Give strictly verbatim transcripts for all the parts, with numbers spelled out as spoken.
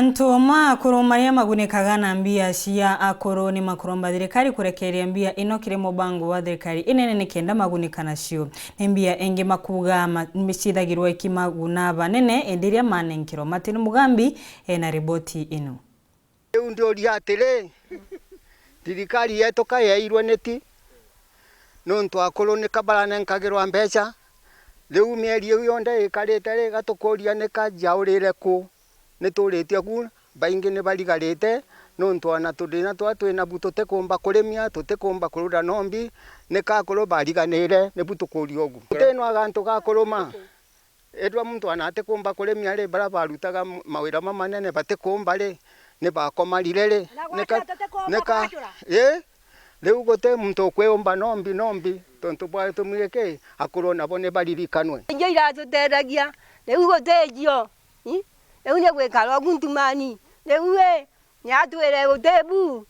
Antu ma akuru maria magunikaga na mbia cia akuru ni makuromba thirikari kurekereria mbia ino kiri mubango wa thirikari inene nikenda magunika nacio. Ni mbia ingi makuuga ma-, cithagirwa ikimaguna banene, indi iria manenkerwa. Martin Mugambi ena riboti ino. Riu ndiuria atiri, thirikari yetu ka yairwe niti? Nontu akuru nika baranenkagirwa mbeca. Riu mieri iu yonthe ikarite ri, gatukuria nika jaurire ku? Nituritie ku, baingi ni barigarite, nontu ona tuthina turia twinabu tutikumba kurimia, tutikumba kurura nombi, nika akuru bariganire, nibu tukuria ugu. Guti no agantu ga kuruma. Ethirwa muntu ana atikumba kurimia ri, baria barutaga m-, mawira mamanene batikumba ri, ni bakomarire ri? Na gwakira tutikumba nika, gwakira. Ii? Riu guti muntu ukwiumba nombi nombi, tontu bwa gitumi giki, akuru nabo ni baririkanwe. Ijo iratutethagia, riu guti cio. Ii? Riu ni gwikara ugu ntumani. Riu ii, ni atwire guti bu,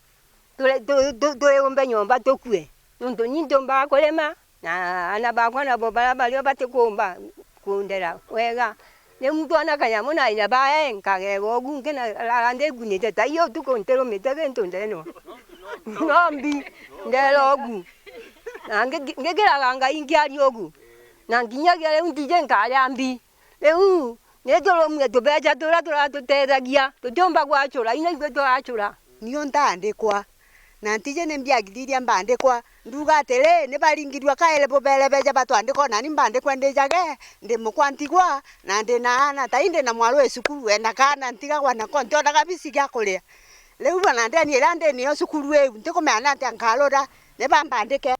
turi, tu, tu, twiumbe nyomba tukue. Nontu ni ntiumbaga kurima, na aana bakwa nabo baria bario batikumba kundera wega. Riu ntwona kanyamu na aina bae, nkagega ugu, nkina, rara ndigunite ta iyo utuku ntirumite gintu ndenwa. Nombi, ndera ugu. Na ngi-, ngikiraga Ngai nkiaria ugu. Na nkinyagia riu ntiji nkaria mbi. Riu, ni turumie tubeca turia turatutethagia, tutiumba gwacura, ina ithui turacura. Nio ntandikwa, na ntiji ni mbiagithiria mbandikwa. Nduga atiri, ni baringirua kairi bubere beja batwandikwa, nani mbandikwe ndijage, ndi mukwa ntigwa, na ndi na aana, tai ndi na mwaru wi cukuru, ena kaana ntigagwa nako, ntiona kabisi gia kuria. Riu bona ndeni iria ndi nio cukuru iu, ntikumenya ni atia nkarura, ni bambandike.